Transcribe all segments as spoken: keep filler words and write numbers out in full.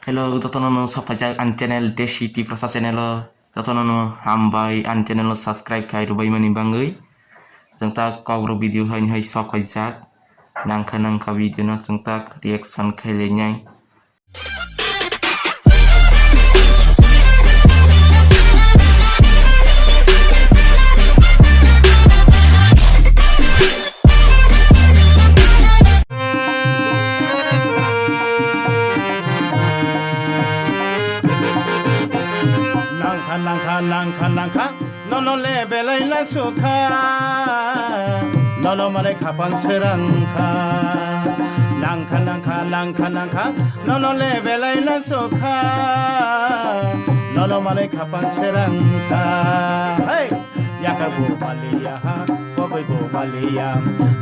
Hello, jotono no sok phaijak ani channel Desi Tiprasa channel o. Jotono no hambai ani channel o subscribe khai rwbaimani bangwi. Chwng tak kokborok video haini hai sok phaijak. Nangkha nangkha video no chwng tak reaction khai lainai. Nangkha, nangkha, nangkha, nangkha, nono le belai laksukha, nono manwi khapang srangkha. Nangkha, nangkha, nangkha, nangkha, nono le belai laksukha, nono manwi khapang srangkha. Hey! Yakar bo maliya ha, bogwi bo maliya.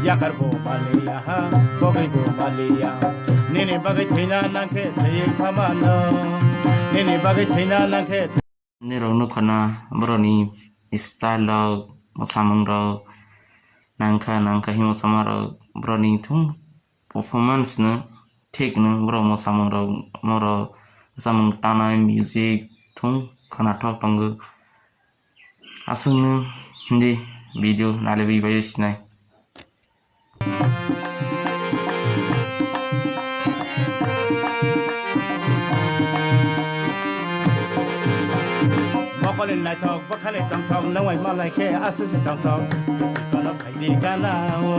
Yakar bo maliya ha, bogwi bo maliya. Nini bagwi thwina nangkhe thwiwi phamano. Nini bagwi thwina nangkhe thwi- Nirok nukha na borokni style rok, mwsamung rok, nangkha nangkha himo sama rok borokni thung performance no thik no borok mwsamung rok, borok mwsamung tanai music thung khwnathok tongo. Aswkno hindi video nalaiwi bai sinai. Mokoli naithok bwkhani tongthok nangwi malai khe aswk se tongthok bisi kono phaidi gana o.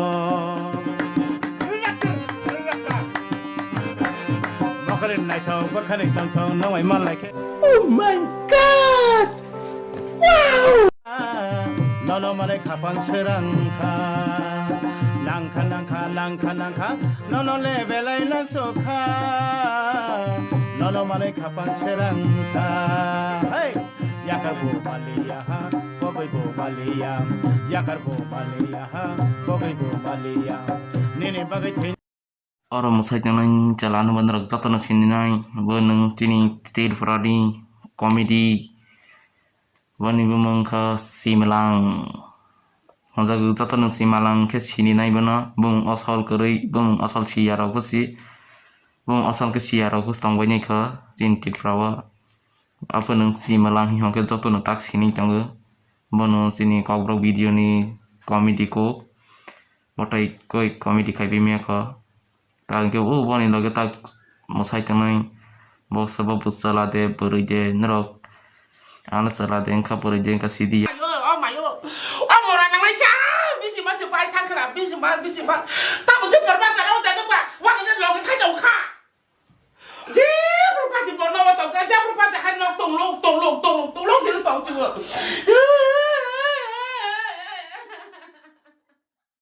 Mokoli naithok bwkhani tongthok nangwi malai khe. Oh my God! Wow! Nono manwi khapang srangkha. Nangkha, nangkha, nangkha, nangkha. Nono le belai laksukha. Nono manwi khapang srangkha. Hey! Yakar bo maliya ha, bogwi bo maliya. Yakar bo maliya ha, bogwi bo maliya. Nini bagwi thwi- Oro mwsai tongnai chwla no bo norok jotono sininai, bo nwng chini Tripura ni comedy, boni bumung wngkha Simalang. Hwnjak jotono Simalang khe sininai bono, bumung osol kwrwi, bumung osol siya rok bo si, bumung osol khe siya rok bo tongbai nai kho chini Tripura o. Aphano Simalang hwnka khe jotono tak sini tongo. Bono chini kokborok video ni comedy kok. Bo tai koi comedy khai bimya kho. Ta hwnkhe o boni loge tak mwsai tongnai. Bo sobo bo chwla de bwrwi de norok. Ano chwla de wngkha bwrwi de wngkha sidi. Ayo, o mayo. O mora nangnai sa. Bisi ma se bai thang khra, bisi ma, bisi ma. Tamo de porba ka rau da ba. Wa ka loge sai tong kha. Jebru pati borno wa tongkha, jebru pati hai nok tonglong, tonglong, tonglong, tonglong khe tong chibo.